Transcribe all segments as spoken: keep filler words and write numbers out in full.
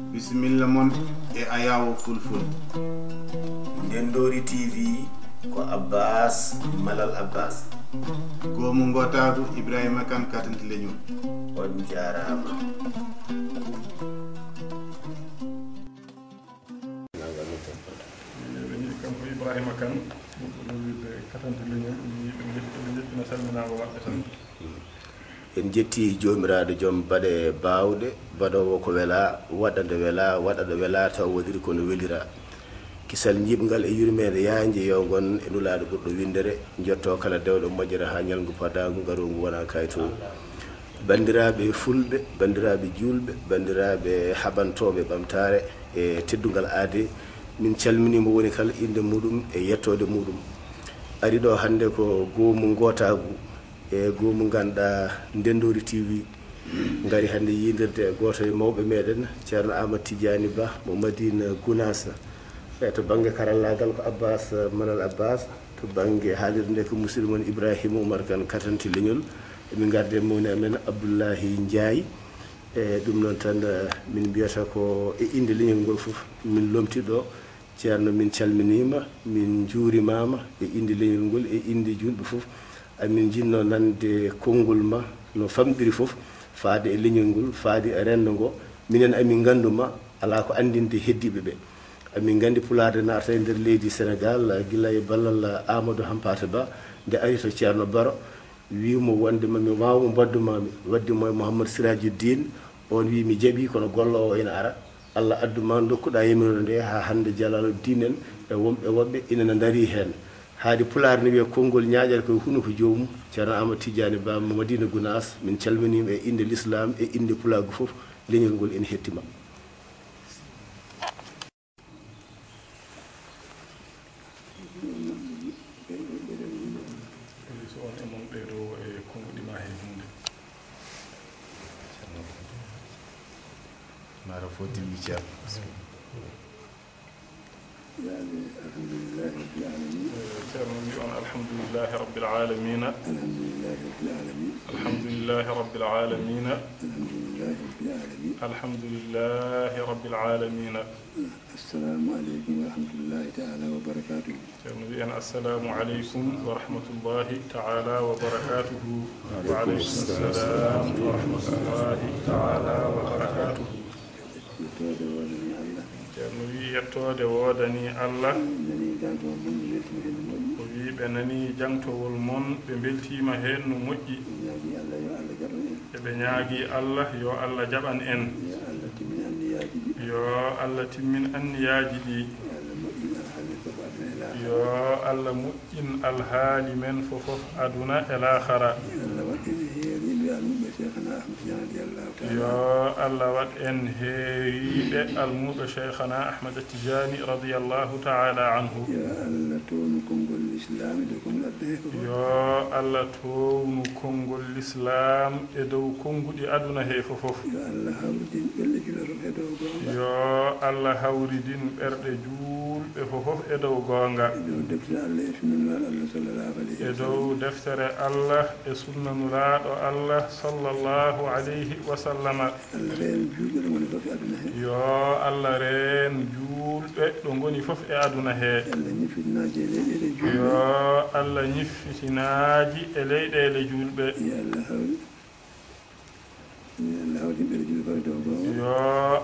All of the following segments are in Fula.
Bisimilla mon e Ayaawo Fulful. Ndendoori T V ko Abbas Malal Abbas. Goomu Ngootaagu Ibrahima Kan Katanti Leñol. On jaaraama. Ɓe njiɗi kanko Ibrahima Kan, ɗum ko ɗo wiide Katanti Leñol, ɓe njiɗi ɓe njetti-, ɓe njettina salminaango maɓɓe tan. En njetti Joomiraaɗo Joom baɗe baawɗe, baɗoowo ko welaa, waɗa nde welaa, waɗa ɗo welaa, taw waɗiri ko no welira. Kisal njiiɓngal e yurmeende yaajnde yo ngon e Nulaaɗo ɓurɗo winndere, njotto kala dewɗo moƴƴere haa ñalngu padaangu ngaroogu wona kayto. Banndiraaɓe fulɓe, banndiraaɓe juulɓe, banndiraaɓe haɓantooɓe ɓamtaare e teddungal aade, min calminii mo woni kala innde muuɗum e yettoode muuɗum. Ari ɗo hannde ko goomu ngootaagu e goomu ngannduɗaa Ndendoori T V. Ngari hannde yiidirde e gooto e mawɓe meɗen, Ceerno Aamadu Tijjaani Bah mo Madiina Gunaas. E to bannge karallaagal ko Abbas Malal Abbas, to bannge haalirde nde ko musidɗo mon Ibrahima Umar Kan Katanti Leñol. Emin ngardi e mawni amen Abdullahi Njaay. E ɗum noon tan, eh, min mbiyata ko e innde leñol ngol fof, min lomti ɗo. Ceerno, min calminiima, min njuurimaama e innde leñol ngol, e innde juulɓe fof. Amin njiɗnoo nande konngol ma no famɗiri fof, faade e leñol ngol, faade e renndo ngo. Minen amin nganndu ma, alaa ko anndinde heddiiɓe ɓe. Amin nganndi Pulaar nde naatata e nder leydi Senegaal, gila e ballal Amadou Hampâté Bâ, nde ari to Ceerno Baro, wii mo wonde ma mi waaw mo mbaɗdu ma mi, waddi mo e Mouhamadou Sirajuddin, on wii mi jaɓi, kono golloowo ina ara. Allah addu ma, ndokkuɗaa yamiroore nde haa hannde Jalaaluddin en e wonɓe woɓɓe ina na ndarii heen. Haadi Pulaar ne wiya konngol ñaaƴata ko e hunuko joomum, Ceerno Aamadu Tijjaani Bah mo Madiina Gunaas, min calminiima e innde Lislaam e innde Pulaagu fof, leñol ngol ina hetti ma. Police on e mon ɓeeɗo e konnguɗi ma he huunde. Mara foti mi Ceerno. Yaani, alhamdulillahi rabbil alamin. Eh, Ceerno wi on alhamdulillahi rabbil alamina. Alhamdulillahi rabbil alamin. Alhamdulillahi rabbil alamina. Alhamdulillahi rabbil alamin. Alhamdulillahi rabbil alamina. Assalamu aleykum wa rahmatullahi taala wa barakatuhu. Ceerno wi en assalamu aleykum wa rahmatullahi taala wa barakatuhu. Wa aleykum salam wa rahmatullahi taala wa barakatuhu. Yettoode woodani Allah. Ceerno wi yettoode woodani Allah. Nani jangtowol mon, ɓe weltima heen no moƴƴi. O wi ɓe nani jangtowol mon, ɓe mbeltiima heen no moƴƴi. Ɓe ñaagi Allah yo Allah jaɓan en. Eɓe ñaagi Allah yo Allah jaɓan en. Yo Allah timmin anniyaaji ɗi. Yo Allah timmin anniyaaji ɗi. Yo Allah moƴƴin alhaali men fof aduna e laakhara. Yo Allah moƴƴin alhaali men fof aduna e laakhara. Yo Allah waɗ en heeriiɓe almuɓɓe Cheikhana Ahmad Tidiane radiyallahu taala. Yo Allah waɗ en heeriiɓe almuɓɓe Cheikhana Ahmad Tidiane radiyallahu taala anhu. Yo Allah townu konngol Lislaam e dow konngol aduna he fof. Yo Allah townu konngol Lislaam e dow konnguɗi aduna he fof. Yo Allah hawridin ɓerɗe juulɓe fof e dow goonga. Yo Allah hawridin ɓerɗe juulɓe fof e dow goonga. E dow deftere Allah e sunna Nulaaɗo Allah sallallahu alayhi wa sallam. E dow deftere Allah e sunna Nulaaɗo Allah sallallahu alayhi wa sallama. Allah reen juulɓe ɗo ngoni fof e aduna he. Yo Allah reen juulɓe ɗo ngoni fof e aduna he. Yo Allah ñif fitinaaji e leyɗeele juulɓe. Yo Allah ñif fitinaaji e leyɗeele juulɓe. Yo Allah hawri-, yo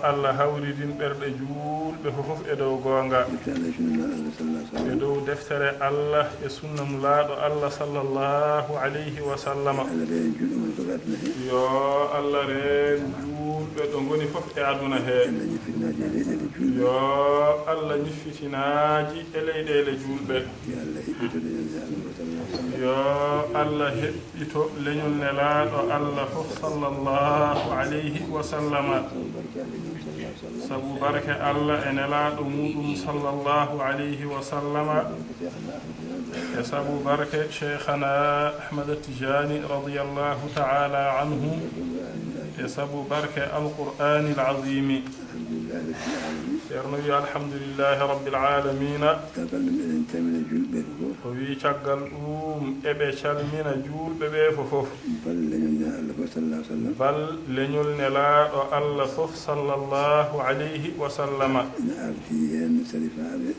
Allah hawridin ɓerɗe juulɓe fof e dow goonga. Yo Allah hawridin ɓerɗe juulɓe fof e dow goonga. Deftere Allah e sunna Nulaaɗo Allah sallallahu alayhi wa sallam. E dow deftere Allah e sunna Nulaaɗo Allah sallallahu alayhi wa sallama. Allah reen juulɓe ɗo ngoni fof e aduna he. Yo Allah reen juulɓe ɗo ngoni fof e aduna he. Allah ñif fitinaaji e leyɗeele juulɓe. Yo Allah ñif fitinaaji e leyɗeele juulɓe. Yo Allah heɓɓito leñol Nelaaɗo Allah fof sallallahu alayhi wa sallam. Yo Allah heɓɓito leñol Nelaaɗo Allah fof sallallahu alayhi wa sallama. Sabu barke Allah e Nelaaɗo muɗum sallallahu alayhi wa sallama. E sabu barke Cheikhana Ahmad Tijani radiyallahu ta'ala anhu. E sabu barke Alqur'aanil Aziimi. Alhamdulillahi Rabbil Aalamiin. Ceerno wi, Alhamdulillahi Rabbil Aalamiina. Caggal ɗum, eɗen calmina juulɓe fof. O wi, caggal ɗum, eɓe calmina juulɓe ɓe fof fof. Bal leñol Nelaaɗo Allah fof, sallallahu alaihi wa sallam. Bal leñol Nelaaɗo Allah fof, sallallahu alaihi wa sallama. Ina ardi heen sarifaaɓe,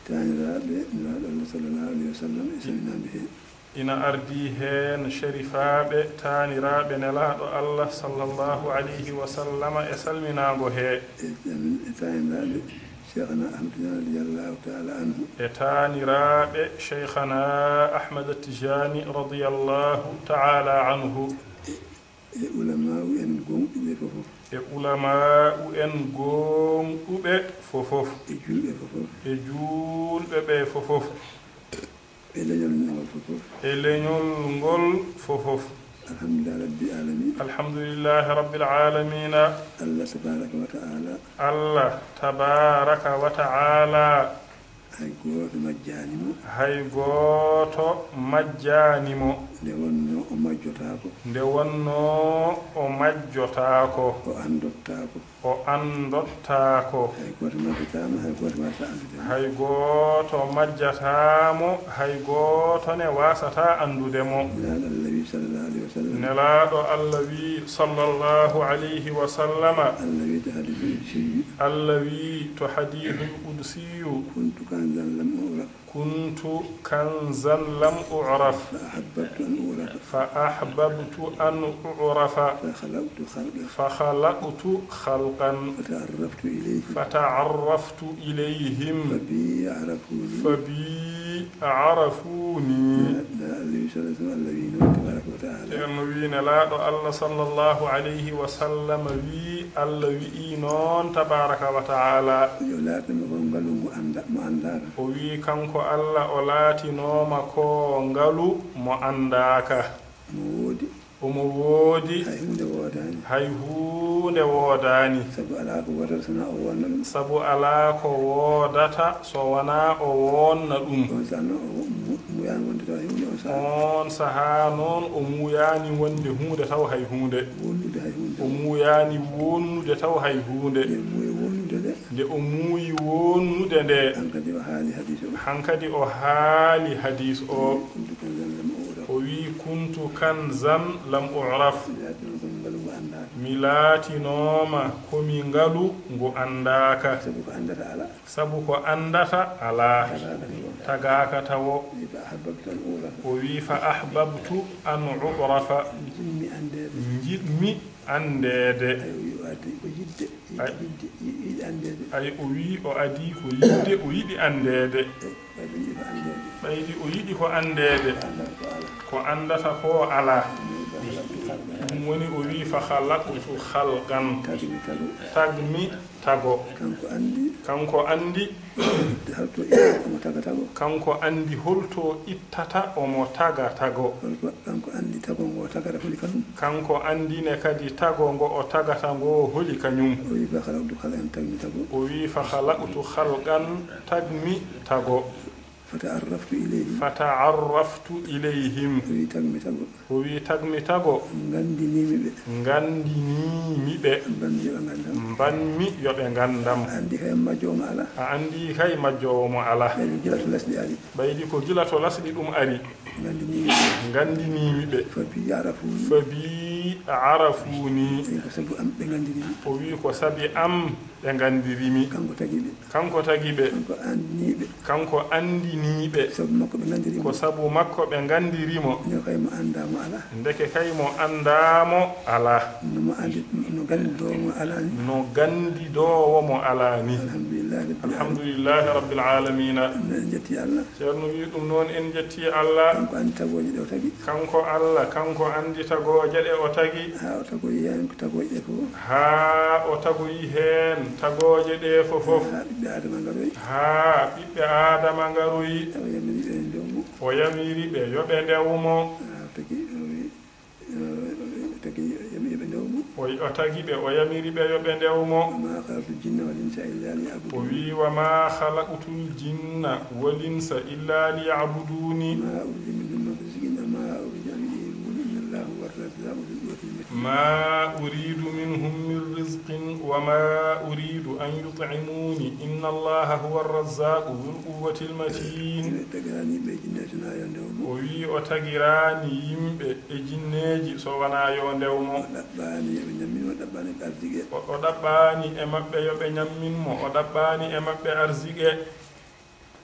taaniraaɓe Nelaaɗo Allah, sallallahu alaihi wa sallam, e salminaaɓe heen. Ina ardii heen sherifaaɓe, taaniraaɓe Nelaaɗo Allah, sallallahu alaihi wa sallama, e salminaango he. E, amin, e taaniraaɓe Cheikhana Ahmad Tidiane, radiyallahu ta'ala anhu. E taaniraaɓe Cheikhana Ahmad Tidiane, radiyallahu ta'ala anhu. E, e ulama'u en gooŋɗuɓe fof fof. E ulama'u en gooŋɗuɓe fof fof. E juulɓe fof fof. E juulɓe ɓe fof fof. E leñol ngol fof fof. E leñol ngol fof fof. Alhamdulillahi Rabbil Aalamiin. Alhamdulillahi Rabbil Aalamiina. Allah tabaaraka wa ta'ala. Allah tabaaraka wa ta'ala. Hay gooto majjaani mo. Hay gooto majjaani mo. Nde wonnoo o majjotaako. Nde wonnoo o majjotaako. O anndottaako. O anndottaako. Hay gooto majjataama, hay gooto waasata anndude mo. Hay gooto majjataamo, hay gooto ne waasataa anndude mo. Nelaaɗo Allah wi, sallallahu alaihi wa sallam. Nelaaɗo Allah wi, sallallahu alaihi wa sallama. Allah wi to hadiisul qudsi. Allah wi to hadiisul qudsi. Kuntu kanzan lam u'raf. كنت كنزا لم أعرف. فأحببت أن أعرف. فأحببت أن أعرف. فخلقت خلقا. فخلقت خلقا. فتعرفت إليه. فتعرفت إليهم. فبي عرفوني. فبي عرفوني. Nelaaɗo Allah wi noon, tabaaraka wa ta'ala. Ceerno wi, Nelaaɗo Allah, sallallahu alaihi wa sallam, wi, Allah wi'i noon, tabaaraka wa ta'ala. Yo laatino ko ngalu ngu annda-, mo anndaaka. O wi, kanko Allah, o laatinooma ko ngalu mo anndaaka. Mo woodi. Omo woodi. Hay huunde woodaani. Hay huunde woodaani. Sabu alaa ko woodata so wonaa o woodna ɗum. Sabu alaa ko woodata so wonaa o woodna ɗum. Oon sahaa noon, o mu-, muuyaani wonde taw hay huunde oon sahaa. Oon sahaa noon, o muuyaani wonde huunde taw hay huunde. Woodnude hay huunde. O muuyaani woodnude taw hay huunde. Nde muuyi woodnude nde. Nde o muuyi woodnude nde. Hankadi o haali hadiis o. Hankadi o haali hadiis o. Kuntu kanzan lam u'raf. O wi, kuntu kanzan lam u'raf. Mi laatinooma ko ngalu ngu anndaaka. Mi laatinooma ko mi ngalu ngu anndaaka. Sabu ko anndata alaa. Sabu ko anndata alaa. Tagaaka tawo. Tagaaka tawo. Wi, fa ahbabtu an u'rafa. O wi, fa ahbabtu an u'rafa. Njiɗmi anndeede. Njiɗmi anndeede. Ayo, yo adii ko yiɗde, Ay. Yiɗde, yi-, yiɗi anndeede. Ay, o wi o adii ko yiɗde, o yiɗi anndeede. Ɓayde yiɗi ko anndeede. Ɓayde o yiɗi ko anndeede. Ko anndata ko alaa. Ko anndata ko alaa. Ɗum woni o wi, fa khalaqtu khalqan. Tagmi tago. Tagmi tago. Kanko anndi. Kanko anndi. Holto ittata omo taga tago. Kanko anndi holto ittata omo taga tago. Holko, kanko anndi tago ngo tagata holi ka ɗum. Kanko anndi ne kadi tago ngo o tagata ngo holi kañum. O wi, fa khalaqtu khalqan, tagmi tago. O wi, fa khalaqtu khalqan, tagmi tago. Fata'arraftu ilayhim. Fata'arraftu ilayhim. O wi, tagmi tago. O wi, tagmi tago. Nganndiniimi ɓe. Nganndiniimi ɓe. Mbanmi yo ɓe nganndam. Mbanmi yo ɓe nganndam. A anndi kay majjoowo mo alaa. A anndi kay majjoowo mo alaa. Ɓayde gila to lesɗi ari. Ɓayde ko gila to lesɗi ɗum ari. Nganndiniimi ɓe. Nganndiniimi ɓe. Fa bi arafuuni. Fa bi arafuuni. Eyi, ko sabu am ɓe nganndini mi. O wi, ko sabi am ɓe nganndiri mi. Kanko tagi ɓe. Kanko tagi ɓe. Kanko anndini ɓe. Kanko anndini ɓe. Sabu makko ɓe nganndiri mo. Ko sabu makko ɓe nganndiri mo. Ndeke kay mo anndaa mo alaa. Ndeke kay mo anndaa mo alaa. No mo anndi, no ganndidoowo mo alaa ni. No ganndidoowo mo alaa ni. Alhamdulillahi Rabbil Aalamiin. Alhamdulillahi Rabbil Aalamiina. En njetti Allah. Ceerno wi ɗum noon, en njetti Allah. Kanko anndi tagooje ɗe o tagi. Kanko Allah, kanko anndi tagooje ɗe o tagi. Haa o tagoyi heen ko tagooje ɗe fof. Haa o tagoyi heen tagooje ɗe fof fof. Haa ɓiɓɓe Aadama ngaroyi. Haa ɓiɓɓe Aadama ngaroyi. O yamiri ɓe ndew mo. O yamiri ɓe yo ɓe ndew mo. Haa o tagi, o wi, eh, o tagi, yami-, yo ɓe ndew mo. O, o tagi ɓe, o yamiri ɓe yo ɓe ndew mo. وما خلقت الجن والإنس إلا ليعبدون. O wi, وما خلقت الجن والإنس إلا ليعبدون. ما أريد منهم من رزق وما أريد أن يطعمون إن الله هو الرزاق ذو القوة المتين. ما أريد منهم من رزق وما أريد أن يطعمون إن الله هو الرزاق ذو القوة المتين. Ina tagirani yimɓe e jinneeji na yo ndew mo. O wi'i o tagiraani yimɓe e jinneeji so wonaa yo ndew mo. O ɗaɓɓaani yo ɓe ñammin mo, o ɗaɓɓaani ɓe arsike. O, o ɗaɓɓaani e maɓɓe yo ɓe ñammin mo, o ɗaɓɓaani e maɓɓe arsike.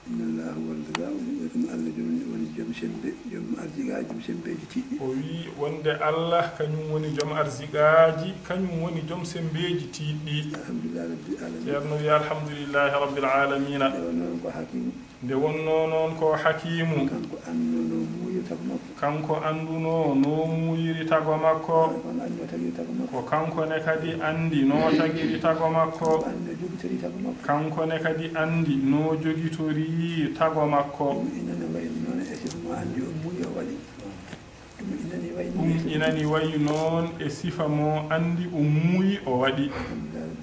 Inna Allaha huwa razzaaqu, wonde Allah joom woni joom sembe, joom arsiqaaji, joom sembeeji tiiɗɗi. O wi'i wonde Allah kañum woni joom arsiqaaji, kañum woni joom sembeeji tiiɗɗi. Alhamdulillahi rabbil alamin. Ceerno wi'i alhamdulillahi rabbil alamina. Nde wonnoo noon ko hakimu. Nde wonnoo noon ko hakimu. Kanko annduno muuyirta ko makko. Kanko anndunoo no muuyiri tago makko. Ko kanko anndi no tagiri tago makko. Ko kanko ne kadi anndi no tagiri tago makko. Ko anndi no jogitori tago makko. Kanko ne kadi anndi no jogitori tago makko. Ɗum ina ne wayi noon e sifa mo anndi o muuyi o waɗi. Ɗum ina ne wayi noon e sifa mo. Ɗum ina ne wayi noon e sifa mo anndi o muuyi o waɗi.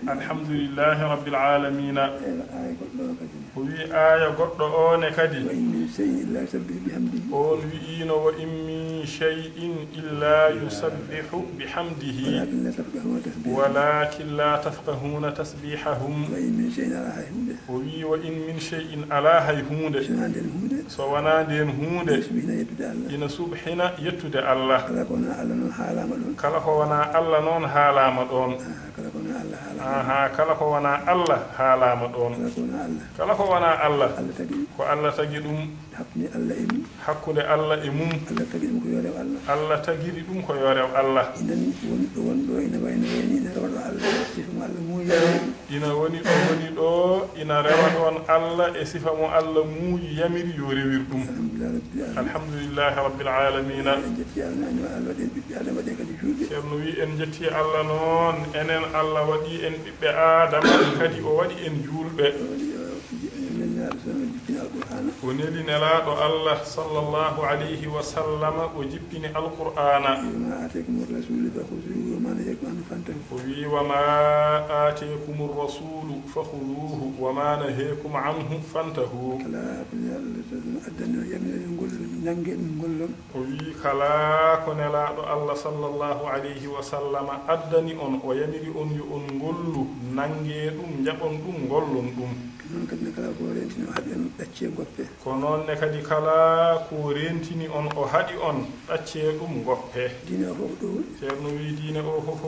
Alhamdulillahi rabbil alamina. Ewa, aaya goɗɗo o kadi. O wi'i aaya goɗɗo o ne kadi. وإن من شيء إلا يسبح بحمده. On wi'iino, "Wa in min shay'in illa yusabbihu bihamdihi, ولكن لا تفقهون تسبيحهم." Walakin la tafqahuna tasbihahum." وإن من شيء, alaa hay huunde. O wi'i, "Wa in min shay'in," alaa hay huunde. So wonaa ndeen huunde. So wonaa ndeen huunde. Yusbihina, yettude Allah. Ina subhina yettude Allah. Kala ko wonaa Allah noon haalaama ɗoon. Kala ko wonaa Allah noon haalaama ɗoon. Ah, kala ko wonaa Allah haalaama. Aha, kala ko wonaa Allah haalaama ɗoon. Kala ko wonaa Allah. Kala ko wonaa Allah. Allah tagi. Ko Allah tagi ɗum. Hakkunde Allah e mum. Hakkunde Allah e mum. Allah tagi ɗum ko yo rew Allah. Allah tagiri ɗum ko yo rew Allah. Ina ni woni ɗo woni ɗo ina wayno wayni ina rewata Allah. Sifa mo Allah muuyi. Ina woni ɗo woni ɗo ina rewa ɗoon Allah e sifa mo Allah muuyi yamiri yo rewir ɗum. Alhamdulillahi rabbil alamin. Alhamdulillahi rabbil alamina. En jetti Allah, Allah waɗi en ɓiɓɓe Adama waɗi en kadi juulɓe. Ceerno wi en jetti Allah noon, enen Allah waɗi en ɓiɓɓe Adama, kadi o waɗi en juulɓe. O waɗi, o, o neli Nelaaɗo sallallahu alaihi wasallam jippini Alqur'aana. O neli Nelaaɗo Allah sallallahu alayhi wa sallam, o jippini Alqur'aana. وما آتاكم الرسول فخذوه وما نهاكم عنه فانتهوا. O wi, "Wa ma ateekumur rasulu fakhuduhu wa ma naheekum anhu fantahu." Kala ko Nelaaɗo sallallahu alaihi wasallam addani on, yamiri on yo ngollu, nannge ɗum, ngollon. O wi, "Kala ko Nelaaɗo Allah sallallahu alayhi wa sallam addani on, o yamiri on yo on ngollu, nannge ɗum, njaɓon ɗum, ngollon ɗum." Noon kadi ne, kala ko rentini o haɗi on, ɗaccee, ngoppe. Ko noon ne kadi, kala ko reentini on, o haɗi on, ɗaccee ɗum, ngoppe. Diine o fof ɗo woni. Ceerno wi, diine o fof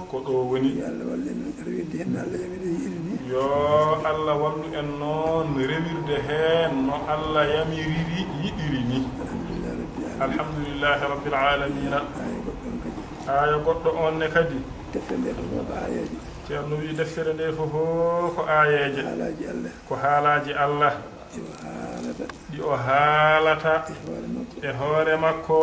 ko ɗo woni. Yo Allah wallu en rewirde heen no Allah yamiri, yiɗiri ni. Yo Allah wallu en noon rewirde heen no Allah yamiriri, yiɗiri ni. Alhamdulillahi rabbil alamina. Alhamdulillahi rabbil alamina. Aaya goɗɗo on kadi. Aaya goɗɗo on ne kadi. Deftere nde fof ko aayeeje. Ceerno wi, deftere nde fof ko aayeeje. Haalaaji Allah. Ko haalaaji Allah. Ɗi o haalata. Ɗi o haalata. E hoore makko. E hoore makko.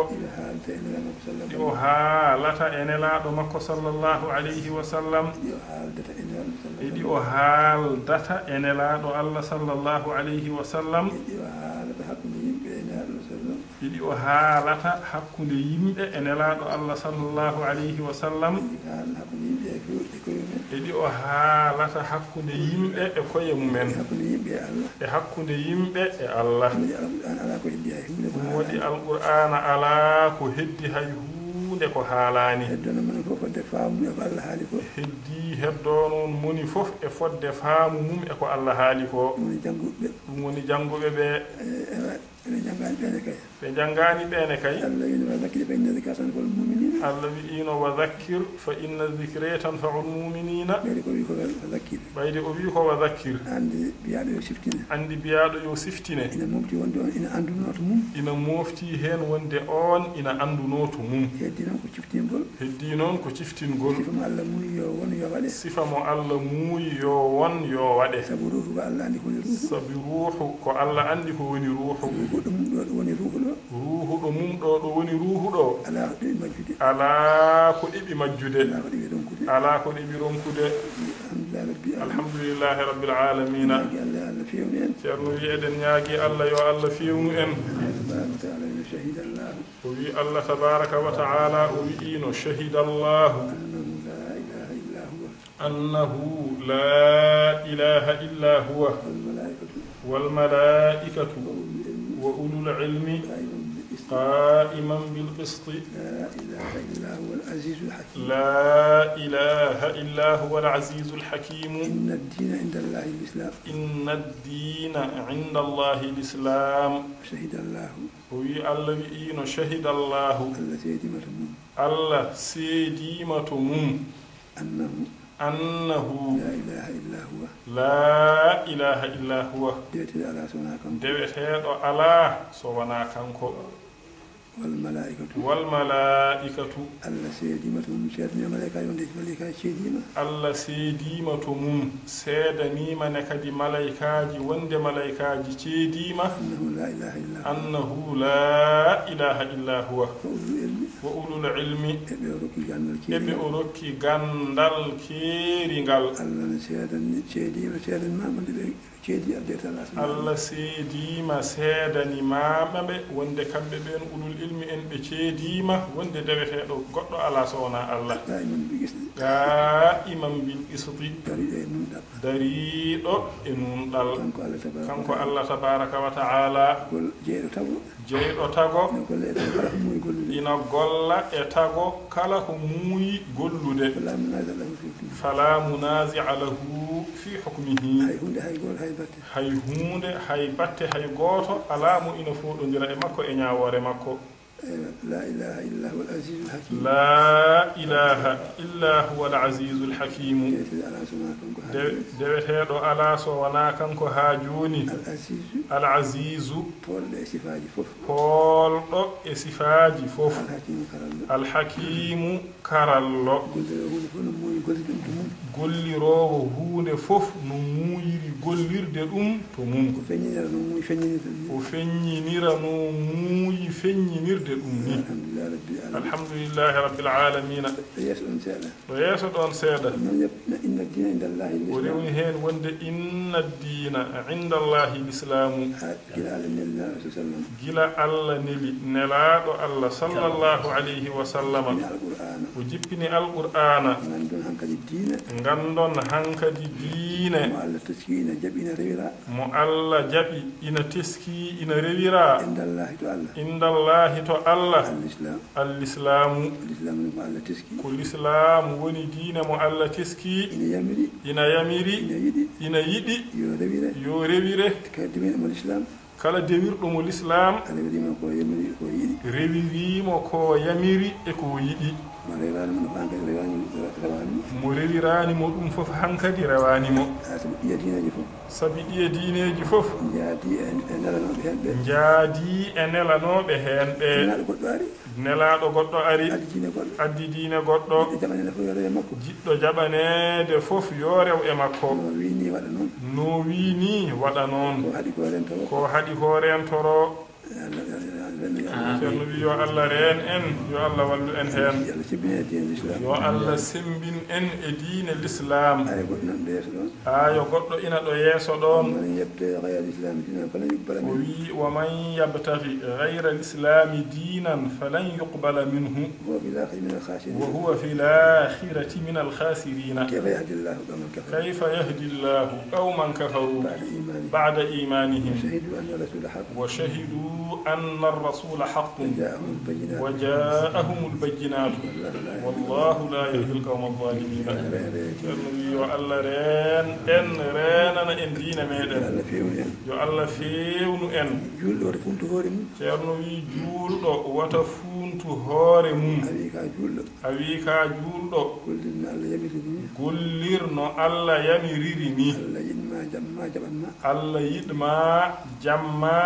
Ɗi o haalata e Nelaaɗo makko sallallahu alaihi wa sallam. Ɗi o haalata e Nelaaɗo makko sallallahu alaihi wa sallam. Ɗi o haaldata e Nelaaɗo sallallahu alaihi wa sallam. E ɗi o haaldata e Nelaaɗo Allah sallallahu alaihi wa sallam. E ɗi o haalata hakkunde yimɓe e Nelaaɗo sallallahu alaihi wa sallam. E ɗi o haalata hakkunde yimɓe e Nelaaɗo Allah sallallahu alaihi wa sallam. E ɗi haalata hakkunde yimɓe e koye, e koye mumen. E ɗi o haalata hakkunde yimɓe e koye mumen. E hakkunde yimɓe e Allah. E hakkunde yimɓe e Allah. Alaa ko heddi hay huunde ko haalaani. Ɗum waɗi Alqur'aana alaa ko heddi hay huunde ko haalaani. Heddo noon moni fof fodde faamu e ko Allah haali ko. Heddi heddo noon moni fof e fodde faamu mum e ko Allah haali ko. Ɗum woni jannguɓe. Ɗum woni jannguɓe ɓe. E, e, Ɓe janngaani ɓe ne kay. Ɓe janngaani ɓe ne kay. Allah wi'no, "Wa zakkir fa inna zikra tanfa'ul mu'minin." Allah wi'ino, "Wa zakkir fa inna zikra tanfa'ul mu'minin." Ɓayde ko wi ko wa zakkir. Ɓayde o wi ko wa zakkir. Anndi biyaaɗo yo siftine. Anndi biyaaɗo yo siftine. Ina mofti wonde on ina anndunoo to mum. Ina mofti heen wonde on ina anndunoo to mum. Heddi noon ko ciftingol. Heddi noon ko ciftingol. Sifa mo Allah muuyi yo won yo waɗe. Sifa mo Allah muuyi yo won yo waɗe. Sabu ruuhu ko Allah anndi ko woni ruuhu. Sabu ruuhu ko Allah anndi ko woni ruuhu. Ruuhu ɗum ɗo, ɗo woni ruuhu ɗo. Ruuhu ɗo mum ɗo, ɗo woni ruuhu ɗo. Alaa ko ɗeɓi majjude. Alaa ko ɗeɓi majjude. Alaa ko ɗeɓi ronkude. Alaa ko ɗeɓi ronkude. Alhamdulillahi rabbil alamina. Alhamdulillahi rabbil alamina. Ñaagi Allah, Allah feewnu en. Ceerno wi eɗen ñaagi Allah yo Allah feewnu en. Tabaraka wa taala, shahida Allah. O wi Allah tabaraka wa taala, o wi'ino, "Shahida Allahu annahu la ilaha illa huwa, annahu la ilaha illa huwa, wal malaikatu, wal malaikatu, wa ulul ilmi, wa ulul ilmi, qa'iman bil qist, قائما بالقسط. لا إله إلا هو العزيز الحكيم. لا إله إلا هو العزيز الحكيم. إن الدين عند الله الإسلام. إن الدين عند الله الإسلام. شهد الله. O wi Allah wi'ino, شهد الله. Allah seediima to mum. Allah seediima to mum. أنه. أنه. لا إله إلا هو. لا إله إلا هو. Deweteeɗo alaa so wonaa kanko. Deweteeɗo alaa so wonaa kanko. والملائكة. والملائكة. Allah seediima to mum, seedanii malaykaaji wonde malaykaaji ceediima. Allah seediima to mum, seedaniima ne kadi malaykaaji wonde malaykaaji ceediima. أنه لا إله إلا هو. أنه لا إله إلا هو. وأولو العلم. وأولو العلم. E ɓe o rokki ganndal ceediingal. E ɓe o rokki ganndal keeringal. Allah ne seedani, seediima, seedaniima wonde ɓe ceedii addeetal asmaa. Allah seediima, seedaniima ɓe wonde kamɓe ɓeen ulul ilmi en ɓe ceediima wonde deweteeɗo goɗɗo alaa so wonaa Allah. قائما بالقسط. قائما بالقسط. Dariiɗo e nunɗal. Dariiɗo e nunɗal. Kanko Allah tabaaraka wa ta'ala. Kanko Allah tabaaraka wa ta'ala. Gol-, jeyɗo tago. Jeyɗo tago. Ina golla e tago kala ko muuyi gollude. Ina golla e tago kala ko muuyi gollude. فلا منازع له في حكمه. فلا منازع له في حكمه. Hay huunde, hay gooto, hay batte. Hay huunde, hay batte, hay gooto alaa mo ina fooɗondira e makko e ñaawoore makko. Eywa, لا إله إلا هو العزيز الحكيم. لا إله إلا هو العزيز الحكيم. Deweteeɗo alaa so wonaa kanko De-, haaliiɗo. Deweteeɗo alaa so wonaa kanko haa jooni. العزيز. Al Aziizu. Poolɗo e sifaaji fof. Poolɗo e sifaaji fof. Al Hakiimu karallo. Al Hakiimu karallo. Golliroowo huunde fof no muuyi gollirde ɗum to mum. Golliroowo huunde fof no muuyiri gollirde ɗum to mum. O feññinira no muuyi feññinirde ɗum ni. O feññinira no muuyi feññinirde ɗum ni. الحمد لله رب العالمين. Alhamdulillahi rabbil aalamiina. Ɗo yeeso ɗon seeɗa. Ɗo yeeso ɗon seeɗa. من يب-، إن الدين عند الله الإسلام. O rewni heen wonde, إن الدين عند الله الإسلام. Haa gila Allah neli Nelaaɗo sallam. Gila Allah neli Nelaaɗo Allah sallallahu alayhi wa sallam. Jippini Alqur'aana. O jippini Alqur'aana. Nganndon hankadi diine. Nganndon hankadi diine. Mo Allah taski ina jaɓi ina rewira. Mo Allah jaɓi ina teski ina rewira. Indallahi to Allah. Indallahi to Allah. Al-Islam. Al-Islaamu. Al-Islaamu ko Allah teski. Ko Lislaamu woni diine mo Allah teski. Ina yamiri. Ina yamiri. Ina yiɗi. Ina yiɗi. Yo rewire. Yo rewire. Kala dewirɗo mo Lislaam. Kala dewirɗo mo Lislaam. Rewiri mo ko yamiri, ko yiɗi. Rewiri mo ko yamiri e ko yiɗi. Mo rewiraani mo no hankadi rewaani, rewaani mo. Mo rewiraani mo ɗum fof hankadi rewaani mo. Haa sabu ɗiya diineeji fof. Sabi ɗiya diineeji fof. Njaadi e, e nelanooɓe heen ɓe. Njaadi e nelanooɓe heen ɓe. Nelaaɗo goɗɗo ari. Nelaaɗo goɗɗo ari. Addi diine goɗɗo. Addi diine goɗɗo. Jiɗɗo jaɓaneede fof yo rew e makko. Jiɗɗo jaɓaneede fof yo rew e makko. No wii nii waɗa noon. No wii nii waɗa noon. Ko haɗi ko reentoro. Ko haɗi ko reentoro. Yo Allah, yo Allah, yo Allah, yo Allah. Ceerno wii yo Allah reen en, yo Allah wallu en heen. Yo Allah sebbine diine Lislaam. Yo Allah sembin en e diine Lislaam. Aya goɗɗo nan ɗo yeeso ɗon. Aya goɗɗo ina ɗo yeeso ɗon. ومن يبتغ غير الإسلام دينا فلن يقبل منه. O wii, ومن يبتغ غير الإسلام دينا فلن يقبل منه. وهو في الآخرة من الخاسرين. وهو في الآخرة من الخاسرين. كيف يهدي الله قوما كفروا. كيف يهدي الله قوما كفروا بعد إيمانهم. بعد إيمانهم. وشهدوا أن الرسول حق. وشهدوا أن الرسول حق. وجاءهم البينات. وجاءهم البينات. والله لا يهدي القوم الظالمين. Ceerno wii, yo Allah reen en, reenana en diine meɗen. Yo Allah feewnu en. Yo Allah feewnu en. Juulɗo wota fuuntu hoore mum. Ceerno wii, juulɗo wota fuuntu hoore mum. A wii ka juulɗo. A wii ka juulɗo. Gollir no Allah yamiriri ni. Gollir no Allah yamiriri ni. Allah yiɗ ma, jaɓ ma, jaɓan ma. Allah yiɗ ma, jaɓ ma,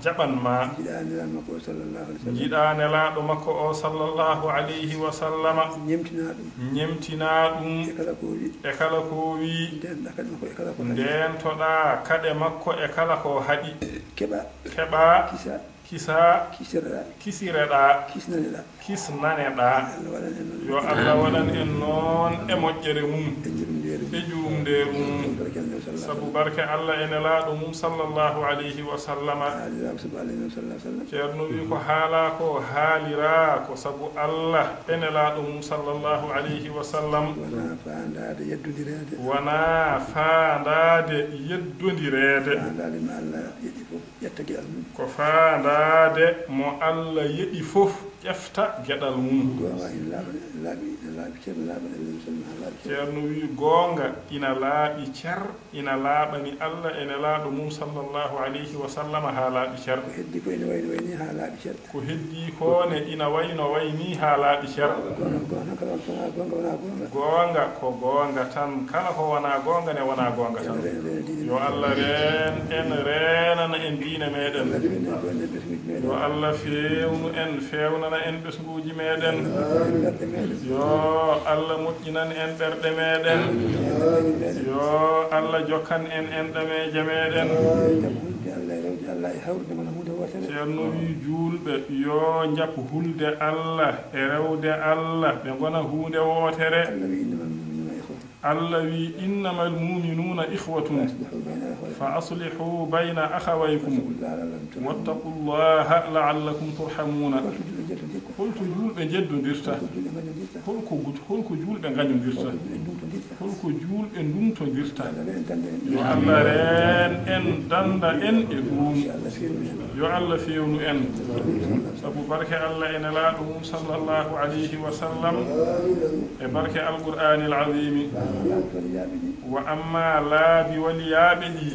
jaɓan ma. Njiɗa Nelaaɗo makko o sallallahu alayhi wa sallam. Njiɗa Nelaaɗo makko o sallallahu alayhi wa sallama. Ñemtina ɗum. Ñemtina ɗum. E kala ko o wii. E kala ko o wii. Ndeentoɗa kaɗe makko e kala ko haɗi. Ndeentoɗa kaɗe makko e kala ko haɗi. Keɓa. Keɓa. Kisa. Kisa. Kisireɗa. Kisireɗa. Kisnaneɗa. Kisnaneɗa. Allah waɗan en noon. Yo Allah waɗan en noon e moƴƴere mum. E jurumndeere mum. E jurumndeere mum. Sabu barke Annabi sallallahu alayhi wa sallam. Sabu barke Allah e Nelaaɗo mum sallallahu alayhi wa sallama. Haalira ko sabu Allah e Nelaaɗo sallallahu alayhi wa sallam. Ceerno wii ko haala ko haalira ko sabu Allah e Nelaaɗo mum sallallahu alayhi wa sallam. Wonaa faandaade yeddondireede. Wonaa faandaade yeddondireede. Faandaade ma Allah yeɗi fof. Ƴetta geɗal mum. Ko faandaa Faade mo Allah yeɗi fof, ƴefta geɗal mum. Goonga ina laaɓa, laaɓi, ina laaɓi cer, laaɓa, ina laaɓi cer, ina laaɓi cer. Ceerno wi, goonga ina laaɓi cer, ina laaɓani Allah e Nelaaɗo mum sallallahu alayhi wa sallam haa laaɓi cer. Ko heddi ko ina wayi no wayi ni haa laaɓi cer. Ko heddi ko ne ina wayi no wayi ni haa laaɓi cer. Goonga, goonga, kala ko wonaa goonga, wonaa goonga. Goonga ko goonga, tan kala ko wonaa goonga ne wonaa goonga tan. Yo Allah reen en, reenana en diine meeɗen. Yo Allah feewnu en, feewnana en ɓesnguuji meeɗen. Yo Allah moƴƴinan en ɓerɗe meeɗen. Yo Allah jokkan en enɗameeje meeɗen. Ceerno wi, juulɓe yo njappu hulde Allah e rewde Allah, ɓe ngona huunde wootere. Allah wi, innamal mu'minuuna ikhwatun fa aslihu bayna akhawaykum wattaqullaha la'allakum turhamuuna. Holto juulɓe njeddondirta? Holko gut-, holko juulɓe ngañondirta? Holko juulɓe ndumtondirta? Yo Allah reen en, danda en e ɗum. Yo Allah feewnu en. Sabu barke Allah e Nelaaɗo mum sallallahu alayhi wa sallam, e barke Alqur'aanil Aziimi. Wa amma laabi waliyaaɓe ɗi,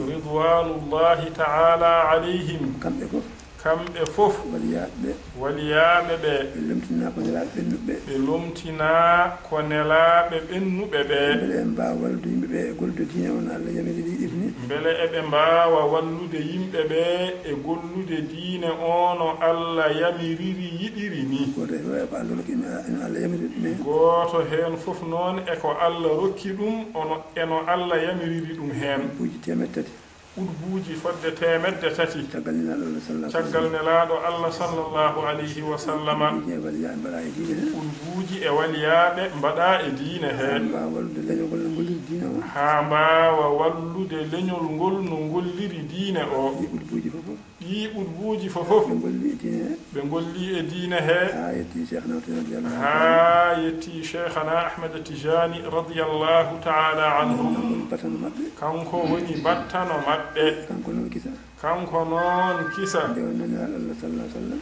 ridwanullahi ta'ala alayhim, kamɓe fof. Kamɓe fof, waliyaaɓe ɓe, waliyaaɓe ɓe, ɓe lomtinaa ko nelaaɓe ɓennuɓe ɓe. Ɓe lomtinaa ko nelaaɓe ɓennuɓe ɓe. Mbele eɓe mbaawa wallude yimɓe ɓe e gollude diine o no Allah yamiriri, yiɗiri ni? Mbele eɓe mbaawa wallude yimɓe ɓe e gollude diine o no Allah yamiriri, yiɗiri ni? Gooto e fof e ko Allah rokki, ino Allah yamiri ɗum heen. Gooto heen fof noon e ko Allah rokki ɗum, ono, e no Allah yamiriri ɗum heen. Buuji teemedde tati. Udbuuji fodde teemedde tati. Caggal Nelaaɗo Allah sallallahu alayhi wa sallam. Caggal Nelaaɗo Allah sallallahu alayhi wa sallam. Udbuuji e waliyaaɓe mbaɗaa e diine he. Udbuuji e waliyaaɓe mbaɗaa e diine he. Haa mbaawa wallude leñol ngol no ngolliri diine o. Haa mbaawa wallude leñol ngol no ngolliri diine o. Ɗii udbuuji fof fof. Ɗii udbuuji fof fof. Ɓe ngolli e diine he. Ɓe ngolli e diine he. Haa yetti Cheikhna Tijaani radiyallahu anhu. Haa yetti Cheikhna Ahmed Tijaani radiyallahu ta'ala anhu. Kanko woni battano maɓɓe. Kanko woni battano maɓɓe. Kanko noon kisa. Kanko noon kisa. Nde wonnoo Nelaaɗo Allah sallallahu alayhi wa sallam.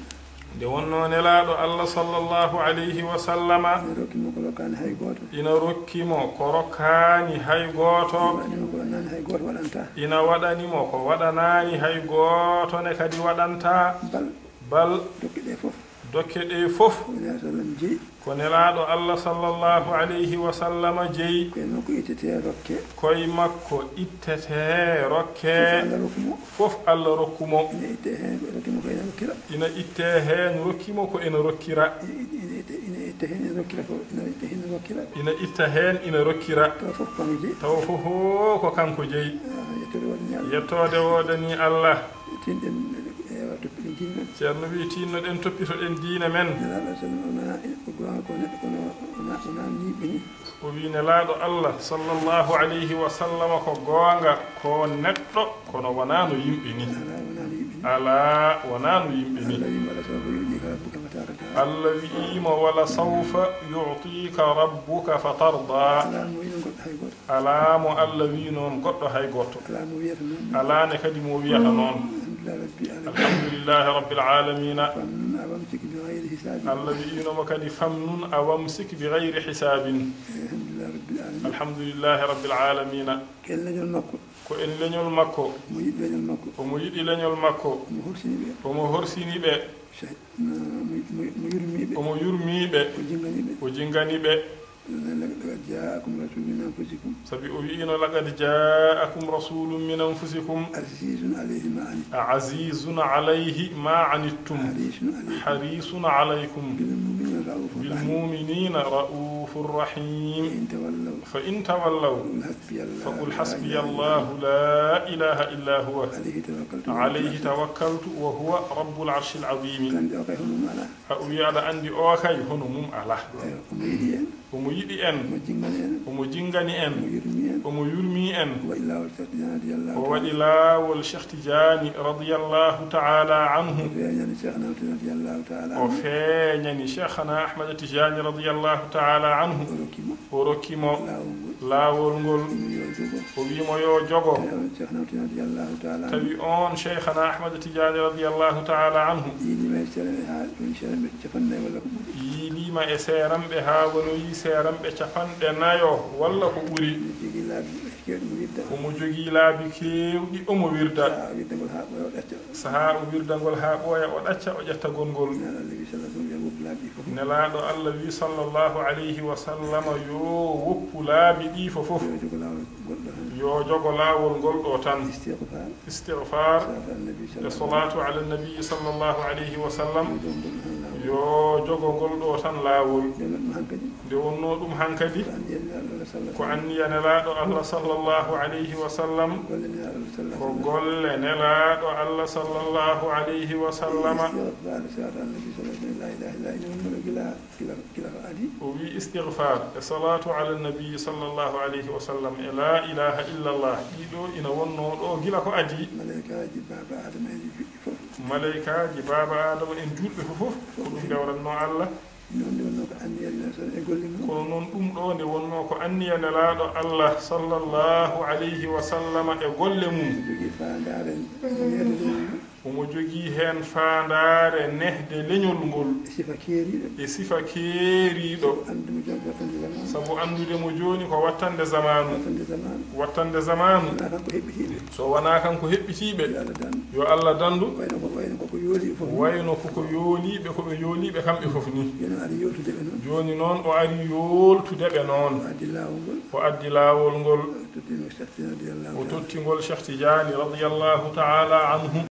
Nde wonnoo Nelaaɗo Allah sallallahu alayhi wa sallama. Ina rokki mo ko rokkaani hay gooto. Ina rokki mo ko rokkaani hay gooto. Ina waɗani mo ko waɗanaani hay gooto waɗanta. Ina waɗani mo ko waɗanaani hay gooto ne kadi waɗanta. Bal. Bal. Dokke ɗe fof. Dokke ɗe fof. Ko Nelaaɗo sallam jeyi. Ko Nelaaɗo Allah sallallahu alayhi wa sallama jeyi. Koye makko ittetee rokke. Koye makko ittetee rokke. Fof Allah rokku mo. Fof Allah rokku mo. Ina ittee heen ko rokki mo ko ina rokkira. Ina ittee heen rokki mo ko ina rokkira. Ina, ina, ina itte, ina itte heen ina rokkira ko, ina itte heen ina rokkira. Ina itta heen ina rokkira. Tawa fof ko kanko jeyi. Tawa fof ko kanko jeyi. Ah, yettoode woodani Allah. Yettoode woodani Allah. Tinɗen, ewa, toppitoɗen diine men. Ceerno wi, tinnoɗen, toppitoɗen diine men. Nelaaɗo sallam o wonaa, ko goonga ko neɗɗo, kono wonaa, wonaa no yimɓe ni. O wi, Nelaaɗo Allah sallallahu alayhi wa sallam ko goonga ko neɗɗo, kono wonaa no yimɓe ni. Alaa, wonaa no yimɓe ni. Alaa, wonaa no yimɓe ni. Allah wi mo, "Wala sawfa yu'tika rabbuka fatarda." Allah wi'imo, "Wala sawfa yu'tika rabbuka fatarda." Alaa mo wi'no goɗɗo hay gooto. Alaa mo Allah wi noon goɗɗo hay gooto. Alaa mo wiyata noon. Alaa ne kadi mo wiyata noon. Alhamdulillahi rabbil alamina. Alhamdulillahi rabbil alamina. Famnun aw amsik bi ghayri hisabin. Allah wi'ino mo kadi, "Famnun aw amsik bi ghayri hisabin." Alhamdulillahi rabbil alamina. Alhamdulillahi rabbil alamina. Ko en leñol makko. Ko en leñol makko. Omo yiɗi leñol makko. Omo yiɗi leñol makko. Omo horsini ɓe. Omo horsini ɓe. Shay-, mo, mo, mo yurmii ɓe. Omo yurmii ɓe. O jinngani ɓe. O jinngani ɓe. Laqad jaakum rasulun min anfusikum. Sabi o wi'ino, "Laqad jaakum rasulun min anfusikum." Azizun alayhi ma anittum. Azizun alayhi ma anittum. Harisun alaykum. Harisun alaykum. Bil mu'minina ra'ufur rahim. Bil mu'minina ra'ufur rahim. Fa in tawallaw. Fa in tawallaw. Faqul hasbiyallahu. Faqul hasbiyallahu la ilaha illa huwa. Alayhi tawakkaltu. Alayhi tawakkaltu wa huwa rabbul arshil azim. Aɗa anndi o kay hono mum alaa. A o wiya aɗa anndi o kay hono mum alaa. Eyo, omo yiɗi en. Omo yiɗi en. Omo jingani en. Omo jingani en. Omo yurmi en. Omo yurmi en. O waɗi laawol Cheikh Tidiane radiyallahu ta'ala anhu. O waɗi laawol Cheikh Tidiane radiyallahu ta'ala anhu. O feeñani Cheikhna Tidiane radiyallahu ta'ala O anhu. feeñani Cheikhna Ahmad Tidiane radiyallahu ta'ala anhu. O rokki mo O rokki mo laawol ngol. laawol ngol. Yo jogo. O wi mo yo jogo. Tawi on Cheikhna Tidiane radiyallahu ta'ala anhu. Tawi on Cheikhna Ahmad Tidiane radiyallahu ta'ala anhu. Yiilima e seeranɓe haa ɗon seeranɓe capanɗe nayi walla ko ɓuri. Yiilima e seeranɓe haa wonoyi seeranɓe capanɗe nayo walla ko ɓuri. Omo jogii laabi keewɗi omo wirda. Omo jogii laabi keewɗi omo wirda. Sahaa o wirdangol haa ɓooya o ɗacca. Sahaa o wirdangol haa ɓooya o ɗacca o ƴettagol ngol. Nelaaɗo Allah wi sallallahu alayhi wa sallam yo woppu laabi ɗi fof. Nelaaɗo Allah wi sallallahu alayhi wa sallam yo woppu laabi ɗi fof. Yo jogo laawol ngol ɗo tan. Yo jogo laawol ngol ɗo tan. Istighfar. Istighfar. Salatu ala nabi e sallallahu salatu ala nabi sallallahu alayhi wa sallam. Yo jogo ngol ɗo tan laawol. Yo jogo ngol ɗo tan laawol. Nde wonnoo ɗum hankadi. Nde wonnoo ɗum hankadi. Ko anniya Nelaaɗo Allah sallallahu alayhi wa sallam. Ko anniya Nelaaɗo Allah sallallahu alayhi wa sallam. Golle Nelaaɗo Allah sallallahu Ko alayhi wa sallam. Golle Nelaaɗo Allah sallallahu alayhi wa sallam. Istighfar, salatu ala nabi sallallahu alayhi wa sallam. La ilaha illa ina wonnoo gila, gila, gila ko adi. O wi istighfar e salatu ala nabi sallallahu alayhi wa sallam e la ilaha illallah. Ɗiɗo ina wonnoo ɗo gila ko adi. Malaykaaji baaba Adama en juɗɗi fof. Malaykaaji baaba Adama en juulɓe fof fof. Ko ɗum ndewranno Allah. Noon nde wonnoo ko anniya Nelaaɗo e golle mum. Kono noon ɗum ɗo nde wonnoo ko anniya Nelaaɗo Allah sallallahu alayhi wa sallam e golle mum. Jogii faandaare nehde leñol ngol. Omo jogii heen faandaare nehde leñol ngol. E sifa keeriiɗo. E sifa keeriiɗo. Sabu anndude mo jooni ko wattande zamaanu. Sabu anndude mo jooni ko wattande zamaanu. Wattande zamaanu. Wattande zamaanu. Wonaa kanko heɓɓitiiɓe. So wonaa kanko heɓɓitiiɓe. Yo Allah dandu. Yo Allah dandu. Wayno ko, wayno ko ko yooli fof ni. Wayno ko ko yooliiɓe, ko ɓe yooliiɓe kamɓe fof ni. Jooni o ari yooltude ɓe noon. Jooni noon o ari yooltude ɓe noon. O addi laawol ngol. O addi laawol ngol. O totti ngol Cheikh Tidiane radiyallahu ta'ala anhu. O totti ngol Cheikh Tidiane radiyallahu ta'ala anhu.